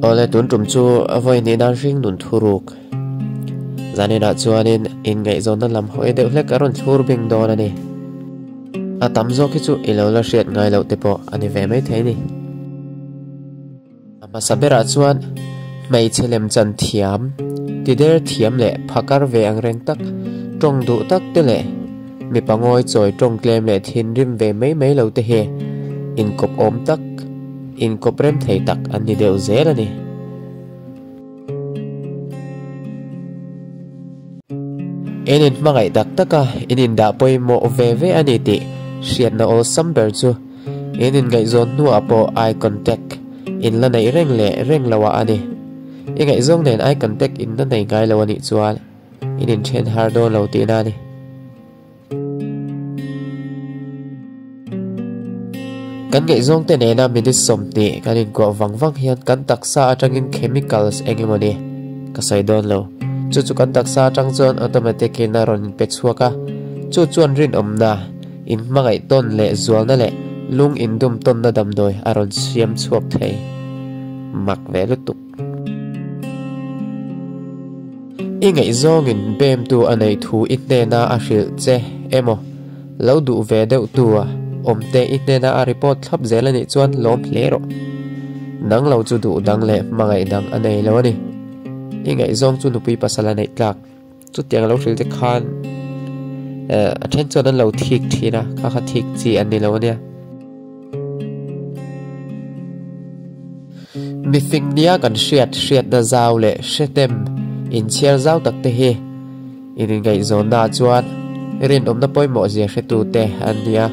Awle tun tum chu a vawi hnih nan hring nun thuruk zaninah chuanin inngaihzawnna lam hawi deuh hlek a rawn thlur bing dawn a ni. A tam zawk hi chu i lo la hriat ngai loh te pawh a ni ve mai thei a ni. A hmasa berah chuan hmeichhe lemchan thiam, tider thiam leh phakar ve ang reng tak, tawng duh tak te leh mipa ngawi chawi tawng tlem leh thinrim ve mai mai lo te hi inkawp awm tak, inkawp rem thei tak an ni deuh zel a ni. In inhmangaih tak taka in indah pawimawh ve ve a ni tih hriatna awlsam ber chu in inngaihzawn hnuah pawh eye contact in la neih reng leh reng loah a ni. I ngaihzawng nen eye contact in la nei ngai lo a nih chuan in inthen har dawn lo tihna a ni. Kan ngaihzawngte nena minute 20 kan inkuah vang vang hian kan taksa atangin chemicals eng emaw ni ka sawi dawn lo. Chu chu kan taksa atang chuan automatic in a rawn inpe chhuak a, chu chuan rinawmna, inhmangaih tawn leh zualna leh lung indum tawnna damdawi a rawn siam chhuak thei. Mak ve lutuk. I ngaihzawngin bemtu a neih thu i hnena a hrilh che emaw, lo duh ve deuh tu a awmte i hnena a report thlap zel a nih chuan lawm hle rawh. Nang lo chu duh dang leh hmangaih dang a nei lo a ni. I ngaihzawng chu nupui pasal a neih tlak. Chutiang a lo hrilh te khan a then chuan an lo thik thin a, kha kha thik chi an ni lo a nia. Mifing nia kan hriat hriatna zau leh hrehnem inchhiar zau tak te hi in inngaihzawnnaah chuan rinawmna pawimawh zia hretute an ni a,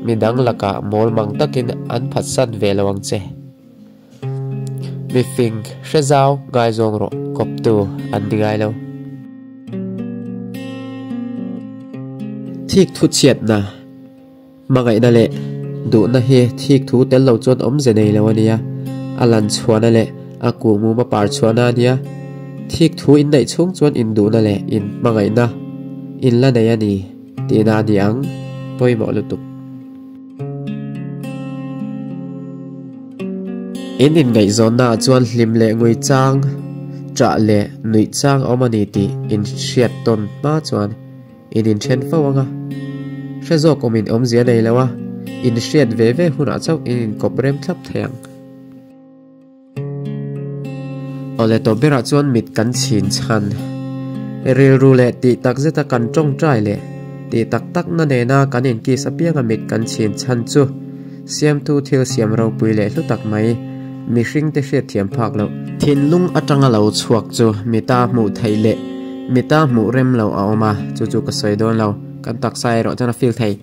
midang lakah mawl mang takin an phatsan ve lo ang che. Mifing hre zau ngaizawng rawh kawptu an ni ngai lo. Thik thu chhiatna. Hmangaihna leh duhna hi thik thu tel lo chuan awmze nei lo a nia, a lan chhuahna leh a kuhmum a par chhuahna a nia. Thik thu inneih chhung chuan induhna leh in hmangaihna in la nei a ni tihna a ni ang, pawimawh lutuk. In inngaihzawnnaah chuan hlim leh ngui chang, ṭah leh nuih chang a awm a ni tih in hriat tawn hma chuan In inthen fo ang a, hre zawk awm in awmzia nei lo a, in hriat ve ve hunah chauh in inkawp rem thlap thei ang. Awle tawp berah chuan mit kan chhin chhan. Rilru leh tih tak zeta kan tawngtai leh tih tak takna nena kan inkiss apianga mit kan chhin chhan chu Siamtu thil siam ropui leh hlu tak mai, mihringte hriatthiam phak loh. Thinlung atanga lo chhuak chu mita hmuh theih leh mita hmuh rem loh a awm a, chu chu ka sawi dawn lo, kan taksa erawh chuan a feel thei.